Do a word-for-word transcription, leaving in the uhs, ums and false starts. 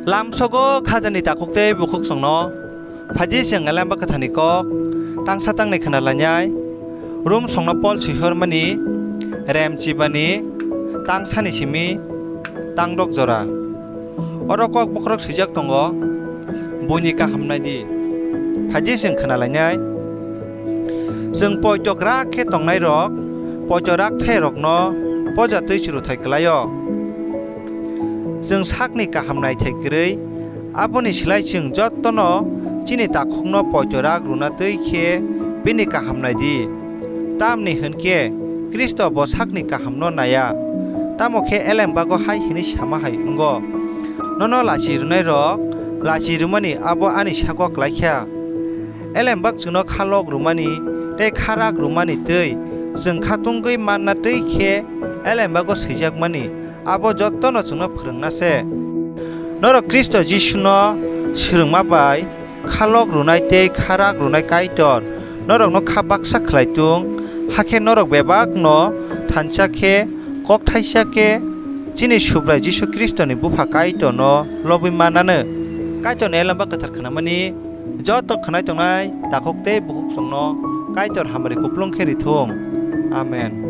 Lamsogo khajani takhuk tei bukhuksongno phaidi chwng Elemba Kwtharni kok tangsa tangnai khna lainai. Rom songno Pol swi hormani rem chibani tangsani simi tangdok jora. Oro kok bokhorok swijak tongo, "Buini kaham nai di." Phaidi chwng khna lainai. Chwng poito rak khe tongnairok, poito rak thairokno poja twi chwrwthai kwlaio. Chwng sakni kaham naithai kwrwi, aboni slai chwng jotono chini takhukno poito rak rwna twi khe bini kaham nai di. Tamni hwn khe Khristo bo sakni kahamno naiya. Tamo khe Elembago hai hwnwi sama hai wngo, "Nono lachi rwnairok lachi rwmani abo ani sago klai kha." Elembak chwngno kha lok rwmani tei kha rak rwmani twi chwng kha tungwi manna twi khe Elembago swijakmani abo jotono chwngno phrwngna se. Norok Khristo Jisuno swrwngma bai kha lok rwnai tei kha rak rwnai Kaitor norokno kha baksa khlai tung, hakhe norok bebakno thansa khe, kokthaisa khe, chini Subrai Jisu Khristoni Bupha Kaitorno lobwi mananw. Kaitorni Elemba Kwthar khnamani joto khwnai tongnai takhuk tei bukhuksongno Kaitor hamari kuplung khe rithung. Amen.